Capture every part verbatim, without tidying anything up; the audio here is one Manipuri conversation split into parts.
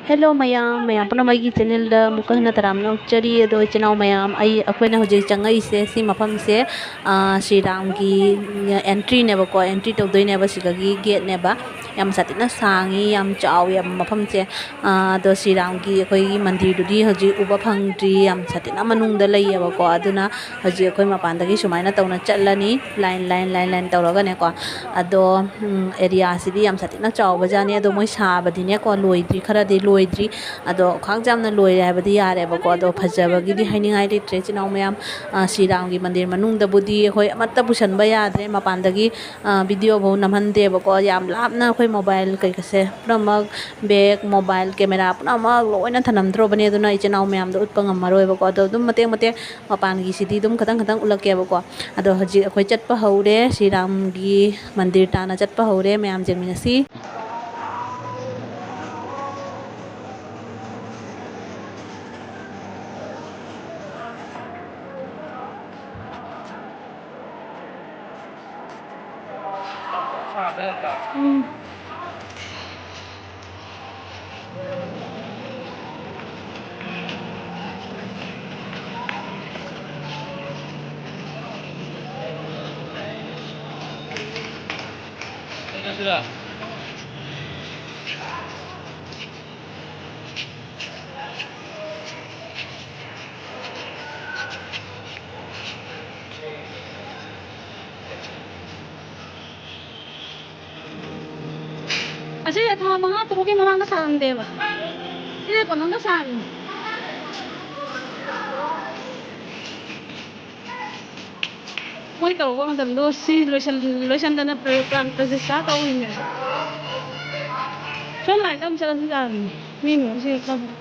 Hello ꯃꯌꯥꯝ, ꯃꯌꯥꯝ ꯄꯨꯝꯅꯃꯛ ꯑꯩꯒꯤ channelꯗ ꯑꯃꯨꯛꯀ ꯍꯟꯅ ꯇꯔꯥꯝꯅ ꯑꯣꯛꯆꯔꯤ꯫ ꯑꯗꯣ ꯏꯆꯤꯟ ꯏꯅꯥꯎ ꯃꯌꯥꯝ, ꯑꯩ, ꯑꯩꯈꯣꯏꯅ ꯍꯧꯖꯤꯛ ꯆꯪꯉꯛꯏꯁꯦ ꯁꯤ ꯃꯐꯝꯁꯦ, ꯑꯥ, ꯁ꯭ꯔꯤꯔꯥꯝꯒꯤ entry ꯇꯧꯗꯣꯏꯅꯦꯕ, ꯁꯤꯗꯒꯤ gateꯅꯦꯕ꯫ ꯌꯥꯝ ꯁꯥꯊꯤꯅ ꯁꯥꯡꯉꯤ, ꯌꯥꯝ ꯆꯥꯎꯋꯤ ꯌꯥꯝ ꯃꯐꯝꯁꯦ꯫ ꯑꯥ, ꯑꯗꯣ ꯁ꯭ꯔꯤꯔꯥꯝꯒꯤ ꯑꯩꯈꯣꯏꯒꯤ ꯃꯟꯗꯤꯔꯗꯨꯗꯤ ꯍꯧꯖꯤꯛ ꯎꯕ ꯐꯪꯗ꯭ꯔꯤ, ꯌꯥꯝ ꯁꯥꯊꯤꯅ ꯃꯅꯨꯡꯗ ꯂꯩꯌꯦꯕꯀꯣ꯫ ꯑꯗꯨꯅ ꯍꯧꯖꯤꯛ ꯑꯩꯈꯣꯏ ꯃꯄꯥꯟꯗꯒꯤ ꯁꯨꯃꯥꯏꯅ ꯇꯧꯅ ꯆꯠꯂꯅꯤ, line, line, line, line ꯇꯧꯔꯒꯅꯦꯀꯣ꯫ ꯑꯗꯣ, ꯎꯝ, areaꯁꯤꯗꯤ ꯌꯥꯝ ꯁꯥꯊꯤꯅ ꯆꯥꯎꯕꯖꯥꯠꯅꯤ꯫ ꯑꯗꯣ ꯃꯣꯏ ꯁꯥꯕꯗꯤꯅꯦꯀꯣ, ꯂꯣꯏꯗ꯭ꯔꯤ, ꯈꯔꯗꯤ ꯂꯣꯏꯗ꯭ꯔꯤ꯫ ꯑꯗꯣ ꯈꯥꯡ ꯆꯥꯝꯅ ꯂꯣꯏꯔꯦ ꯍꯥꯏꯕꯗꯤ ꯌꯥꯔꯦꯕꯀꯣ꯫ ꯑꯗꯣ ꯐꯖꯕꯒꯤꯗꯤ ꯍꯥꯏꯅꯤꯡꯉꯥꯏ ꯂꯩꯇ꯭ꯔꯦ, ꯏꯆꯤꯟ ꯏꯅꯥꯎ ꯃꯌꯥꯝ꯫ ꯑ, ꯁ꯭ꯔꯤꯔꯥꯝꯒꯤ ꯃꯟꯗꯤꯔ ꯃꯅꯨꯡꯗꯕꯨꯗꯤ ꯑꯩꯈꯣꯏ ꯑꯃꯠꯇ ꯄꯨꯁꯟꯕ ꯌꯥꯗ꯭ꯔꯦ, ꯃꯄꯥꯟꯗꯒꯤ, ꯑ, video ꯐꯥꯎ ꯅꯝꯍꯟꯗꯦꯕꯀꯣ꯫ ꯌꯥꯝ ꯂꯥꯞꯅ ꯑꯩꯈꯣꯏ mobile ꯀꯩꯀꯥꯁꯦ ꯄꯨꯝꯅꯃꯛ, bag, mobile, camera ꯄꯨꯝꯅꯃꯛ ꯂꯣꯏꯅ ꯊꯅꯝꯗ꯭ꯔꯣꯕꯅꯦ꯫ ꯑꯗꯨꯅ ꯏꯆꯤꯟ ꯏꯅꯥꯎ ꯃꯌꯥꯝꯗꯣ ꯎꯠꯄ ꯉꯝꯃꯔꯣꯏꯕꯀꯣ꯫ ꯑꯗꯣ ꯑꯗꯨꯝ ꯃꯇꯦꯛ ꯃꯇꯦꯛ ꯃꯄꯥꯟꯒꯤꯁꯤꯗꯤ ꯑꯗꯨꯝ ꯈꯇꯪ ꯈꯇꯪ ꯎꯠꯂꯛꯀꯦꯕꯀꯣ꯫ ꯑꯗꯣ ꯍꯧꯖꯤꯛ ꯑꯩꯈꯣꯏ ꯆꯠꯄ ꯍꯧꯔꯦ, ꯁ꯭ꯔꯤꯔꯥꯝꯒꯤ ꯃꯟꯗꯤꯔ ꯇꯥꯟꯅ ꯆꯠꯄ ꯍꯧꯔꯦ꯫ ꯃꯌꯥꯝ ꯌꯦꯡꯃꯤꯟꯅꯁꯤ꯫ ꯎꯝ꯫ ꯑꯁꯤꯁꯦ ꯊꯥ ꯃꯉꯥ ꯇꯔꯨꯛꯀꯤ ꯃꯃꯥꯡꯗ ꯁꯥꯔꯝꯗꯦꯕ꯫ ꯁꯤꯁꯦ ꯀꯣꯟꯅꯨꯡꯗ ꯁꯥꯔꯤꯅꯤ꯫ ꯃꯣꯏ ꯇꯧꯕ ꯃꯇꯝꯗꯣ ꯁꯤ ꯂꯣꯏꯁꯟ-, ꯂꯣꯏꯁꯟꯗꯅ ꯄ꯭ꯔ-, ꯄ꯭ꯔꯥꯟ ꯄ꯭ꯔꯇꯤꯁꯊꯥ ꯇꯧꯔꯤꯅꯦ꯫ ꯁꯣꯝ ꯂꯥꯏꯟꯗ ꯑꯃꯨꯛ ꯆꯠꯂꯁꯨ ꯌꯥꯔꯤꯅꯦ꯫ ꯃꯤ ꯑꯃꯨꯛ ꯁꯤ ꯀꯝ-,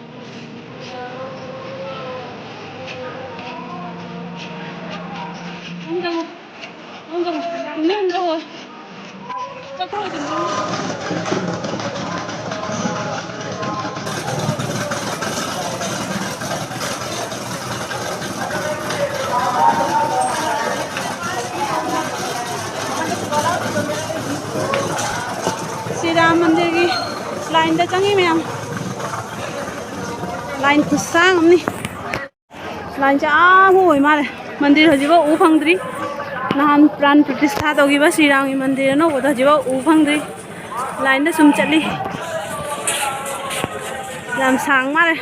ꯑꯃꯨꯛ ꯆꯪꯉꯣ꯫ ꯁ꯭ꯔꯤ ꯔꯥꯝ ꯃꯟꯗꯤꯔꯒꯤ ꯂꯥꯏꯟꯗ ꯆꯪꯉꯤ ꯃꯌꯥꯝ꯫ line ꯈꯨꯁꯥꯡ ꯑꯃꯅꯤ꯫ Lineꯁꯦ ꯑꯥ ꯐꯥꯎ ꯑꯣꯏ ꯃꯥꯜꯂꯦ꯫ ꯃꯟꯗꯤꯔ ꯍꯧꯖꯤꯛꯐꯥꯎ ꯎ ꯐꯪꯗ꯭ꯔꯤ꯫ ꯅꯍꯥꯟ ꯄ꯭ꯔꯥꯟ ꯄ꯭ꯔꯇꯤꯁꯊꯥ ꯇꯧꯈꯤꯕ ꯁ꯭ꯔꯤꯔꯥꯝꯒꯤ ꯃꯟꯗꯤꯔ ꯑꯅꯧꯕꯗꯣ ꯍꯧꯖꯤꯛꯐꯥꯎ ꯎ ꯐꯪꯗ꯭ꯔꯤ꯫ Lineꯗ ꯁꯨꯝ ꯆꯠꯂꯤ꯫ ꯌꯥꯝ ꯁꯥꯡ ꯃꯥꯜꯂꯦ꯫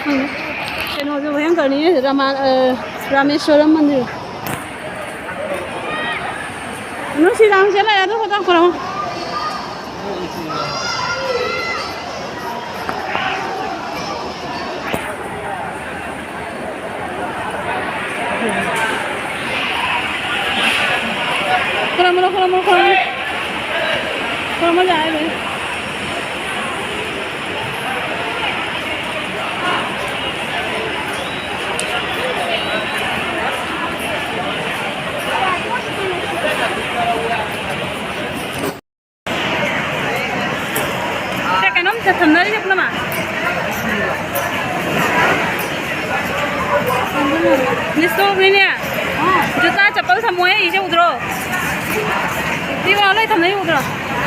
ꯎꯝ꯫ ꯀꯩꯅꯣꯁꯨ ꯚꯌꯪꯀꯔꯅꯤ, ꯔꯥꯃ-, ꯑ, ꯔꯥꯃꯦꯁ꯭ꯋꯔꯝ ꯃꯟꯗꯤꯔ꯫ ꯅꯣꯏ ꯁ꯭ꯔꯤꯔꯥꯝ ꯆꯦꯜ ꯂꯩꯔꯦ, ꯑꯗꯨ ꯈꯛꯇꯪ ꯈꯨꯔꯨꯝꯃꯣ꯫ ꯈꯨꯔꯨꯝꯃꯨꯔꯣ, ꯈꯨꯔꯨꯝꯃꯨꯔꯣ, ꯈꯨꯔꯨꯝꯃꯨꯔꯣ꯫ ꯈꯨꯔꯨꯝꯃꯣ, ꯌꯥꯔꯦ, ꯂꯣꯏꯔꯦ꯫ ꯁꯦ, ꯀꯩꯅꯣꯝ ꯊꯝꯅꯔꯤꯁꯦ ꯄꯨꯝꯅꯃꯛ꯫ ꯅꯤꯁꯇꯣꯞꯅꯤꯅꯦ꯫ ꯖꯨꯇꯥ ꯆꯄꯜ ꯊꯝꯃꯣꯍꯦ, ꯏꯁꯦ ꯎꯗ꯭ꯔꯣ? ꯁꯤ ꯂꯣꯏ ꯊꯝꯅꯔꯤ ꯎꯗ꯭ꯔꯣ?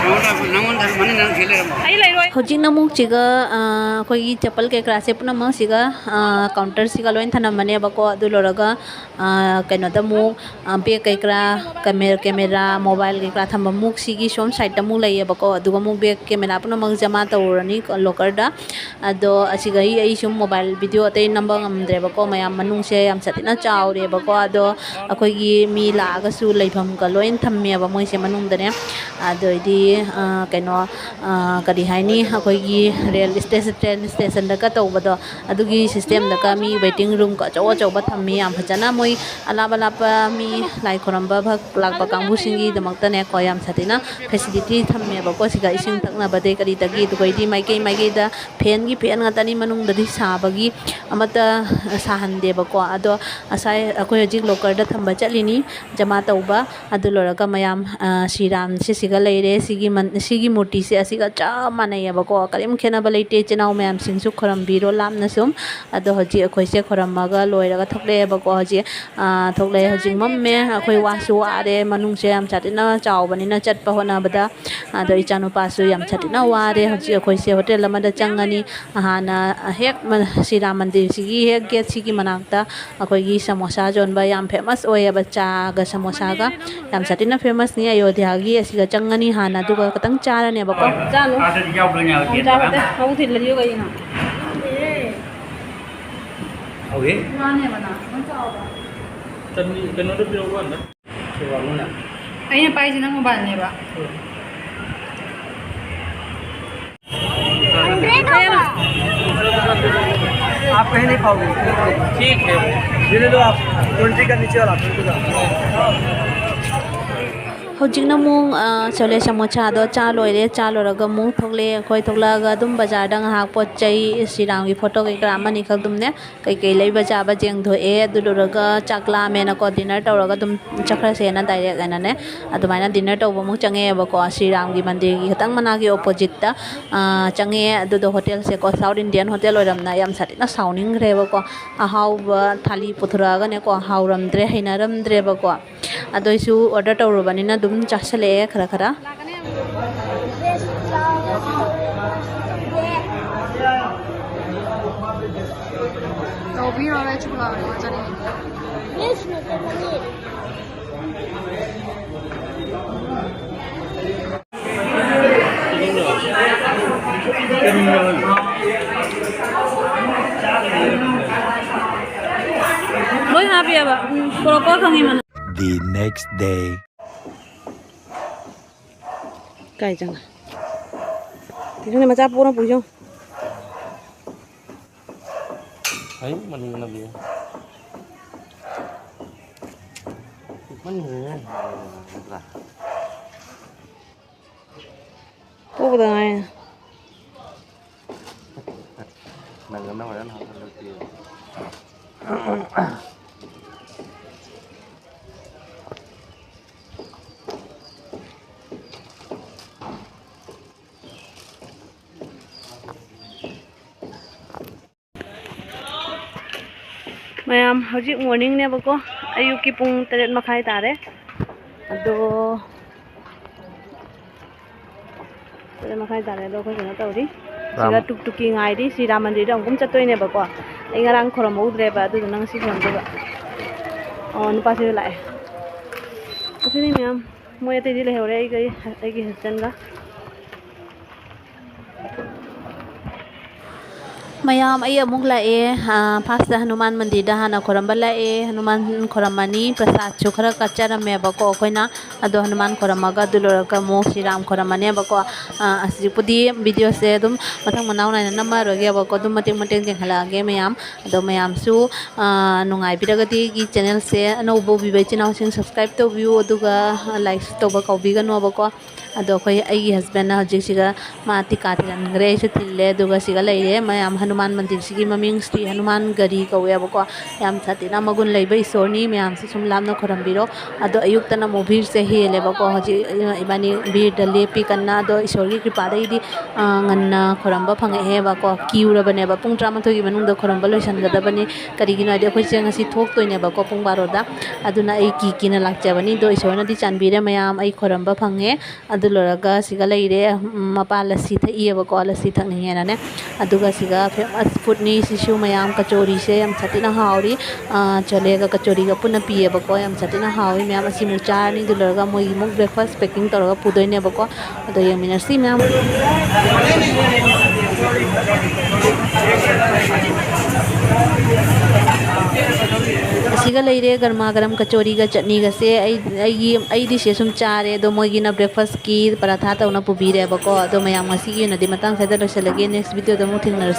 ꯅꯪꯉꯣꯟꯗ, ꯅꯪꯉꯣꯟꯗ ꯃꯅꯤꯡ ꯅꯪ ꯁꯤ ꯂꯩꯔꯝꯃꯣ꯫ ꯑꯩ ꯂꯩꯔꯣꯏ꯫ ꯍꯧꯖꯤꯛꯅ ꯑꯃꯨꯛ ꯁꯤꯒ, ꯑ, ꯑꯩꯈꯣꯏꯒꯤ ꯆꯄꯜ ꯀꯩꯀꯥꯁꯦ ꯄꯨꯝꯅꯃꯛ ꯁꯤꯒ, ꯑ, counterꯁꯤꯒ ꯂꯣꯏ ꯊꯅꯝꯃꯅꯦꯕꯀꯣ꯫ ꯑꯗꯨ ꯂꯣꯏꯔꯒ, ꯑ, ꯀꯩꯅꯣꯗ ꯑꯃꯨꯛ, ꯑ, bag ꯀꯩꯀꯔꯥ, camera, camera, mobile ꯀꯩꯀꯔꯥ ꯊꯝꯕ ꯑꯃꯨꯛ ꯁꯤꯒꯤ ꯁꯣꯝ sideꯇ ꯑꯃꯨꯛ ꯂꯩꯌꯦꯕꯀꯣ꯫ ꯑꯗꯨꯒ ꯑꯃꯨꯛ bag camera ꯄꯨꯝꯅꯃꯛ ꯖꯃꯥ ꯇꯧꯔꯅꯤ locker ꯗ꯫ ꯑꯗꯣ ꯑꯁꯤꯒ ꯑꯩ, ꯑꯩ ꯁꯨꯝ mobile video ꯑꯇꯩ ꯅꯝꯕ ꯉꯝꯗ꯭ꯔꯦꯕꯀꯣ, ꯃꯌꯥꯝ ꯃꯅꯨꯡꯁꯦ ꯌꯥꯝ ꯁꯥꯊꯤꯅ ꯆꯥꯎꯔꯦꯕꯀꯣ꯫ ꯑꯗꯣ ꯑꯩꯈꯣꯏꯒꯤ ꯃꯤ ꯂꯥꯛꯑꯒꯁꯨ ꯂꯩꯐꯝꯒ ꯂꯣꯏꯅ ꯊꯝꯃꯦꯕ ꯃꯣꯏꯁꯦ ꯃꯅꯨꯡꯗꯅꯦ꯫ ꯑꯗꯩꯗꯤ, ꯑ, ꯀꯩꯅꯣ, ꯑ, ꯀꯔꯤ ꯍꯥꯏꯅꯤ, ꯑꯩꯈꯣꯏꯒꯤ rail station, train stationꯗꯒ ꯇꯧꯕꯗꯣ, ꯑꯗꯨꯒꯤ systemꯗꯒ ꯃꯤ waiting roomꯒ ꯑꯆꯧ ꯑꯆꯧꯕ ꯊꯝꯃꯤ꯫ ꯌꯥꯝ ꯐꯖꯅ ꯃꯣꯏ ꯑꯂꯥꯞ ꯑꯂꯥꯞꯄ ꯃꯤ ꯂꯥꯏ ꯈꯨꯔꯝꯕ ꯚꯛ ꯂꯥꯛꯄ ꯀꯥꯡꯕꯨꯁꯤꯡꯒꯤꯗꯃꯛꯇꯅꯦꯀꯣ, ꯌꯥꯝ ꯁꯥꯊꯤꯅ facility ꯊꯝꯃꯦꯕꯀꯣ꯫ ꯁꯤꯒ ꯏꯁꯤꯡ ꯊꯛꯅꯕꯗꯩ ꯀꯔꯤꯗꯒꯤ, ꯑꯗꯨꯒꯩꯗꯤ ꯃꯥꯏꯀꯩ ꯃꯥꯏꯀꯩꯗ fanꯒꯤ fan ꯉꯥꯛꯇꯅꯤ, ꯃꯅꯨꯡꯗꯗꯤ ꯁꯥꯕꯒꯤ ꯑꯃꯠꯇ ꯁꯥꯍꯟꯗꯦꯕꯀꯣ꯫ ꯑꯗꯣ ꯉꯁꯥꯏ ꯑꯩꯈꯣꯏ ꯍꯧꯖꯤꯛ lockerꯗ ꯊꯝꯕ ꯆꯠꯂꯤꯅꯤ, ꯖꯃꯥ ꯇꯧꯕ꯫ ꯑꯗꯨ ꯂꯣꯏꯔꯒ ꯃꯌꯥꯝ, ꯑ, ꯁ꯭ꯔꯤꯔꯥꯝꯁꯦ ꯁꯤꯒ ꯂꯩꯔꯦ꯫ ꯁꯤꯒꯤ ꯃꯟ-, ꯁꯤꯒꯤ ꯃꯨꯔꯇꯤꯁꯦ ꯑꯁꯤꯒ ꯆꯞ ꯃꯥꯟꯅꯩꯌꯦꯕꯀꯣ꯫ ꯀꯔꯤꯝ ꯈꯦꯠꯅꯕ ꯂꯩꯇꯦ꯫ ꯏꯆꯤꯟ ꯏꯅꯥꯎ ꯃꯌꯥꯝꯁꯤꯡꯁꯨ ꯈꯣꯏꯔꯝꯕꯤꯔꯣ ꯂꯥꯞꯅ ꯁꯨꯝ꯫ ꯑꯗꯣ ꯍꯧꯖꯤꯛ ꯑꯩꯈꯣꯏꯁꯦ ꯈꯣꯏꯔꯝꯃꯒ ꯂꯣꯏꯔꯒ ꯊꯣꯛꯂꯛꯑꯦꯕꯀꯣ꯫ ꯍꯧꯖꯤꯛ, ꯑꯥ, ꯊꯣꯛꯂꯛꯑꯦ꯫ ꯍꯧꯖꯤꯛ ꯃꯝꯃꯦ꯫ ꯑꯩꯈꯣꯏ ꯋꯥꯁꯨ ꯋꯥꯔꯦ꯫ ꯃꯅꯨꯡꯁꯦ ꯌꯥꯝ ꯁꯥꯊꯤꯅ ꯆꯥꯎꯕꯅꯤꯅ ꯆꯠꯄ ꯍꯣꯠꯅꯕꯗ꯫ ꯑꯗꯣ ꯏꯆꯥꯅꯨꯄꯥꯁꯨ ꯌꯥꯝ ꯁꯥꯊꯤꯅ ꯋꯥꯔꯦ꯫ ꯍꯧꯖꯤꯛ ꯑꯩꯈꯣꯏꯁꯦ ꯍꯣꯇꯦꯜ ꯑꯃꯗ ꯆꯪꯉꯅꯤ꯫ ꯍꯥꯟꯅ ꯍꯦꯛ ꯃ-, ꯁ꯭ꯔꯤ ꯔꯥꯝ ꯃꯟꯗꯤꯔꯁꯤꯒꯤ ꯍꯦꯛ ꯒꯦꯠꯁꯤꯒꯤ ꯃꯅꯥꯛꯇ ꯑꯩꯈꯣꯏꯒꯤ ꯁꯃꯣꯁꯥ ꯌꯣꯟꯕ ꯌꯥꯝ ꯐꯦꯃꯁ ꯑꯣꯏꯌꯦꯕ꯫ ꯆꯥꯒ ꯁꯃꯣꯁꯥꯒ ꯌꯥꯝ ꯁꯥꯊꯤꯅ ꯐꯦꯃꯁꯅꯤ꯫ ꯑꯌꯣꯙ꯭ꯌꯥꯒꯤ ꯑꯁꯤꯒ ꯆꯪꯉꯅꯤ ꯍꯥꯟꯅ, ꯑꯗꯨꯒ ꯈꯤꯇꯪ ꯆꯥꯔꯅꯦꯕꯀꯣ꯫ ꯆꯥꯅꯨ꯫ ꯑꯥꯗꯗꯤ ꯌꯥꯎꯗꯣꯏꯅꯦ ꯍꯥꯏꯕ ꯌꯥꯝ ꯒꯦꯠꯇ꯫ ꯆꯥꯕꯗ ꯃꯧ ꯊꯤꯜꯂꯗꯤ ꯀꯩꯅꯣ? ꯍꯧꯋꯦ꯫ ꯃꯥꯅꯦꯕ ꯅꯪ, ꯅꯪ ꯆꯥꯎꯕ꯫ ꯆꯠꯅꯤ, ꯀꯩꯅꯣꯗ ꯄꯤꯔꯛꯎꯀꯣ ꯑꯝꯇ꯫ ꯑꯩꯅ ꯄꯥꯏꯁꯦ ꯅꯪ ꯃꯣꯕꯥꯏꯜꯅꯦꯕ꯫ आप कहीं नहीं पाओगे। ठीक है। ये ले लो आप, ट्वेंटी का नीचे वाला, ट्वेंटी का। ꯍꯧꯖꯤꯛꯅ ꯑꯃꯨꯛ, ꯑ, ꯆꯣꯂꯦ ꯁꯃꯣꯁꯥꯗꯣ ꯆꯥ ꯂꯣꯏꯔꯦ꯫ ꯆꯥ ꯂꯣꯏꯔꯒ ꯑꯃꯨꯛ ꯊꯣꯛꯂꯛꯑꯦ꯫ ꯑꯩꯈꯣꯏ ꯊꯣꯛꯂꯛꯑꯒ ꯑꯗꯨꯝ ꯕꯖꯥꯔꯗ ꯉꯥꯏꯍꯥꯛ ꯄꯣꯠ ꯆꯩ, ꯁ꯭ꯔꯤꯔꯥꯝꯒꯤ ꯐꯣꯇꯣ ꯀꯩꯀꯔꯥ ꯑꯃꯅꯤꯈꯛ ꯑꯗꯨꯝꯅꯦ ꯀꯩꯀꯩ ꯂꯩꯕ ꯆꯥꯕ ꯌꯦꯡꯊꯣꯛꯑꯦ꯫ ꯑꯗꯨ ꯂꯣꯏꯔꯒ ꯆꯥꯛ ꯂꯥꯝꯃꯦꯅꯀꯣ, ꯗꯤꯟꯅꯔ ꯇꯧꯔꯒ ꯑꯗꯨꯝ ꯆꯠꯈ꯭ꯔꯁꯦꯅ ꯗꯥꯏꯔꯦꯛ ꯍꯥꯏꯅꯅꯦ ꯑꯗꯨꯃꯥꯏꯅ ꯗꯤꯟꯅꯔ ꯇꯧꯕ ꯑꯃꯨꯛ ꯆꯪꯉꯛꯑꯦꯕꯀꯣ꯫ ꯁ꯭ꯔꯤꯔꯥꯝꯒꯤ ꯃꯟꯗꯤꯔꯒꯤ ꯈꯤꯇꯪ ꯃꯅꯥꯛꯀꯤ ꯑꯣꯄꯣꯖꯤꯠꯇ, ꯑ, ꯆꯪꯉꯛꯑꯦ꯫ ꯑꯗꯨꯗꯣ ꯍꯣꯇꯦꯜꯁꯦꯀꯣ, ꯁꯥꯎꯠ ꯏꯟꯗꯤꯌꯟ ꯍꯣꯇꯦꯜ ꯑꯣꯏꯔꯝꯅ ꯌꯥꯝ ꯁꯥꯊꯤꯅ ꯁꯥꯎꯅꯤꯡꯈ꯭ꯔꯦꯕꯀꯣ꯫ ꯑꯍꯥꯎꯕ ꯊꯥꯂꯤ ꯄꯨꯊꯣꯔꯛꯑꯒꯅꯦꯀꯣ, ꯍꯥꯎꯔꯝꯗ꯭ꯔꯦ, ꯍꯩꯅꯔꯝꯗ꯭ꯔꯦꯕꯀꯣ꯫ ꯑꯗꯣ ꯑꯩꯁꯨ ꯑꯣꯔꯗꯔ ꯇꯧꯔꯨꯕꯅꯤꯅ ꯑꯗꯨꯝ ꯆꯥꯁꯤꯜꯂꯛꯑꯦ ꯈꯔ ꯈꯔ꯫ ꯇꯧꯕꯤꯔꯣ, ꯑꯩꯁꯨ ꯄꯨꯔꯛꯑꯣ, ꯆꯥꯅꯤꯡꯉꯦ꯫ ꯂꯣꯏ ꯍꯥꯞꯄꯤꯑꯕ꯫ ꯎꯝ, ꯄꯨꯔꯛꯄ ꯈꯪꯉꯤ ꯃꯅꯝ꯫ The next day. ꯀꯥꯏ ꯆꯪꯉ? ꯇꯤꯐꯤꯟ ꯃꯆꯥ ꯄꯣꯔ ꯄꯨꯏꯁꯣ꯫ ꯍꯩ, ꯃꯅꯤꯡ ꯅꯝꯃꯤꯌꯦ꯫ ꯄꯤꯛꯃꯟꯈ꯭ꯔꯦꯍꯦ꯫ ꯄꯣꯛꯄꯗ ꯉꯥꯏꯔꯤ꯫ ꯅꯪꯒꯅ ꯍꯣꯔꯦꯟ ꯍꯥꯞꯍꯜꯂꯛꯀꯦ꯫ ꯃꯌꯥꯝ, ꯍꯧꯖꯤꯛ morningꯅꯦꯕꯀꯣ, ꯑꯌꯨꯛꯀꯤ ꯄꯨꯡ ꯇꯔꯦꯠ ꯃꯈꯥꯏ ꯇꯥꯔꯦ꯫ ꯑꯗꯣ ꯇꯔꯦꯠ ꯃꯈꯥꯏ ꯇꯥꯔꯦ꯫ ꯑꯗꯣ ꯑꯩꯈꯣꯏ ꯀꯩꯅꯣ ꯇꯧꯔꯤ, ꯁꯤꯒ ꯔꯥꯝ- ꯇꯨꯛ ꯇꯨꯛꯀꯤ ꯉꯥꯏꯔꯤ꯫ ꯁꯤ ꯔꯥꯝ ꯃꯟꯗꯤꯔꯗ ꯑꯃꯨꯛ ꯆꯠꯇꯣꯏꯅꯦꯕꯀꯣ꯫ ꯑꯩ ꯉꯔꯥꯡ ꯈꯨꯔꯨꯝꯍꯧꯗ꯭ꯔꯦꯕ, ꯑꯗꯨꯗꯨꯅ ꯉꯁꯤ ꯈꯨꯔꯨꯝꯗꯣꯏꯕ꯫ ꯑꯣ, ꯅꯨꯄꯥꯁꯤꯁꯨ ꯂꯥꯛꯑꯦ꯫ ꯑꯁꯤꯅꯤ ꯃꯌꯥꯝ, ꯃꯣꯏ ꯑꯇꯩꯗꯤ ꯂꯩꯍꯧꯔꯦ, ꯑꯩꯒ, ꯑꯩꯒꯤ husbandꯒ꯫ ꯃꯌꯥꯝ, ꯑꯩ ꯑꯃꯨꯛ ꯂꯥꯛꯑꯦ꯫ ꯑꯥ, firstꯇ ꯍꯅꯨꯃꯥꯟ ꯃꯟꯗꯤꯔꯗ ꯍꯥꯟꯅ ꯈꯣꯏꯔꯝꯕ ꯂꯥꯛꯑꯦ꯫ ꯍꯅꯨꯃꯥꯟ ꯈꯣꯏꯔꯝꯃꯅꯤ, ꯄ꯭ꯔꯁꯥꯗꯁꯨ ꯈꯔ ꯀꯠꯆꯔꯝꯃꯦꯕꯀꯣ ꯑꯩꯈꯣꯏꯅ꯫ ꯑꯗꯣ ꯍꯅꯨꯃꯥꯟ ꯈꯣꯏꯔꯝꯃꯒ ꯑꯗꯨ ꯂꯣꯏꯔꯒ ꯑꯃꯨꯛ ꯁ꯭ꯔꯤ ꯔꯥꯝ ꯈꯣꯏꯔꯝꯃꯅꯦꯕꯀꯣ꯫ ꯑꯥ, ꯍꯧꯖꯤꯛꯄꯨꯗꯤ videoꯁꯦ ꯑꯗꯨꯝ ꯃꯊꯪ ꯃꯅꯥꯎ ꯅꯥꯏꯅ ꯅꯝꯃꯔꯣꯏꯒꯦꯕꯀꯣ, ꯑꯗꯨꯝ ꯃꯇꯦꯛ ꯃꯇꯦꯛ ꯌꯦꯡꯍꯜꯂꯛꯑꯒꯦ ꯃꯌꯥꯝ꯫ ꯑꯗꯣ ꯃꯌꯥꯝꯁꯨ, ꯑꯥ, ꯅꯨꯡꯉꯥꯏꯕꯤꯔꯒꯗꯤ ꯑꯩꯒꯤ channelꯁꯦ ꯑꯅꯧꯕ ꯎꯕꯤꯕ ꯏꯆꯤꯟ ꯏꯅꯥꯎꯁꯤꯡ subscribe ꯇꯧꯕꯤꯌꯨ, ꯑꯗꯨꯒ like ꯇꯧꯕ ꯀꯥꯎꯕꯤꯒꯅꯣꯕꯀꯣ꯫ ꯑꯗꯣ ꯑꯩꯈꯣꯏ, ꯑꯩꯒꯤ husbandꯅ ꯍꯧꯖꯤꯛꯁꯤꯒ ꯃꯥ ꯇꯤꯀꯥ ꯊꯤꯜꯍꯟꯈ꯭ꯔꯦ, ꯑꯩꯁꯨ ꯊꯤꯜꯂꯦ꯫ ꯑꯗꯨꯒ ꯁꯤꯒ ꯂꯩꯔꯦ ꯃꯌꯥꯝ, ꯍꯅꯨꯃꯥꯟ ꯃꯟꯗꯤꯔꯁꯤꯒꯤ ꯃꯃꯤꯡ ꯁ꯭ꯔꯤ ꯍꯅꯨꯃꯥꯟ ꯒꯔꯤ ꯀꯧꯋꯦꯕꯀꯣ꯫ ꯌꯥꯝ ꯁꯥꯊꯤꯅ ꯃꯒꯨꯟ ꯂꯩꯕ ꯏꯁꯣꯔꯅꯤ, ꯃꯌꯥꯝꯁꯨ ꯁꯨꯝ ꯂꯥꯞꯅ ꯈꯣꯏꯔꯝꯕꯤꯔꯣ꯫ ꯑꯗꯣ ꯑꯌꯨꯛꯇꯅ ꯑꯃꯨꯛ ꯚꯤꯔꯁꯦ ꯍꯦꯜꯂꯦꯕꯀꯣ꯫ ꯍꯧꯖꯤꯛ ꯏꯕꯥꯅꯤ ꯚꯤꯔꯗ ꯂꯦꯞꯄꯤ ꯀꯟꯅ꯫ ꯑꯗꯣ ꯏꯁꯣꯔꯒꯤ ꯀ꯭ꯔꯤꯄꯥꯗꯒꯤꯗꯤ, ꯑ, ꯉꯟꯅ ꯈꯣꯏꯔꯝꯕ ꯐꯪꯉꯛꯑꯦꯕꯀꯣ꯫ ꯀ꯭ꯌꯨꯔꯕꯅꯦꯕ, ꯄꯨꯡ ꯇꯔꯥꯃꯥꯊꯣꯏꯒꯤ ꯃꯅꯨꯡꯗ ꯈꯣꯏꯔꯝꯕ ꯂꯣꯏꯁꯤꯟꯒꯗꯕꯅꯤ꯫ ꯀꯔꯤꯒꯤꯅꯣ ꯍꯥꯏꯗꯤ ꯑꯩꯈꯣꯏꯁꯦ ꯉꯁꯤ ꯊꯣꯛꯇꯣꯏꯅꯦꯕꯀꯣ ꯄꯨꯡ ꯕꯥꯔꯣꯗ꯫ ꯑꯗꯨꯅ ꯑꯩ ꯀꯤ ꯀꯤꯅ ꯂꯥꯛꯆꯕꯅꯤ꯫ ꯑꯗꯣ ꯏꯁꯣꯔꯅꯗꯤ ꯆꯥꯟꯕꯤꯔꯦ ꯃꯌꯥꯝ, ꯑꯩ ꯈꯣꯏꯔꯝꯕ ꯐꯪꯉꯦ꯫ ꯑꯗꯨ ꯂꯣꯏꯔꯒ ꯁꯤꯒ ꯂꯩꯔꯦ, ꯎꯝ, ꯃꯄꯥ ꯂꯁꯤ ꯊꯛꯏꯌꯦꯕꯀꯣ, ꯂꯁꯤ ꯊꯛꯅꯤꯡꯉꯦꯅꯅꯦ꯫ ꯑꯗꯨꯒ ꯁꯤꯒ famous foodꯅꯤ ꯁꯤꯁꯨ ꯃꯌꯥꯝ, ꯀꯆꯣꯔꯤꯁꯦ ꯌꯥꯝ ꯁꯥꯊꯤꯅ ꯍꯥꯎꯔꯤ꯫ ꯑꯥ, ꯆꯣꯂꯦꯒ ꯀꯆꯣꯔꯤꯒ ꯄꯨꯟꯅ ꯄꯤꯌꯦꯕꯀꯣ, ꯌꯥꯝ ꯁꯥꯊꯤꯅ ꯍꯥꯎꯔꯤ꯫ ꯃꯌꯥꯝ ꯑꯁꯤꯃꯨꯛ ꯆꯥꯔꯅꯤ, ꯑꯗꯨ ꯂꯣꯏꯔꯒ ꯃꯣꯏꯒꯤ ꯑꯃꯨꯛ breakfast packing ꯇꯧꯔꯒ ꯄꯨꯗꯣꯏꯅꯦꯕꯀꯣ꯫ ꯑꯗꯣ ꯌꯦꯡꯃꯤꯟꯅꯁꯤ ꯃꯌꯥꯝ꯫ ꯑꯁꯤꯒ ꯂꯩꯔꯦ ꯒꯔꯃꯥ ꯒꯔꯝ ꯀꯆꯣꯔꯤꯒ ꯆꯠꯅꯤꯒꯁꯦ꯫ ꯑꯩ, ꯑꯩꯒꯤ, ꯑꯩꯗꯤ ꯁꯤꯗ ꯁꯨꯝ ꯆꯥꯔꯦ, ꯑꯗꯣ ꯃꯣꯏꯒꯤꯅ breakfastꯀꯤ ꯄꯔꯥꯊꯥ ꯇꯧꯅ ꯄꯨꯕꯤꯔꯦꯕꯀꯣ꯫ ꯑꯗꯣ ꯃꯌꯥꯝ ꯉꯁꯤꯒꯤ ꯑꯣꯏꯅꯗꯤ ꯃꯇꯥꯡ ꯁ꯭ꯋꯥꯏꯗ ꯂꯣꯏꯁꯤꯜꯂꯒꯦ꯫ Next videoꯗ ꯑꯃꯨꯛ ꯊꯦꯡꯅꯔꯁꯤ꯫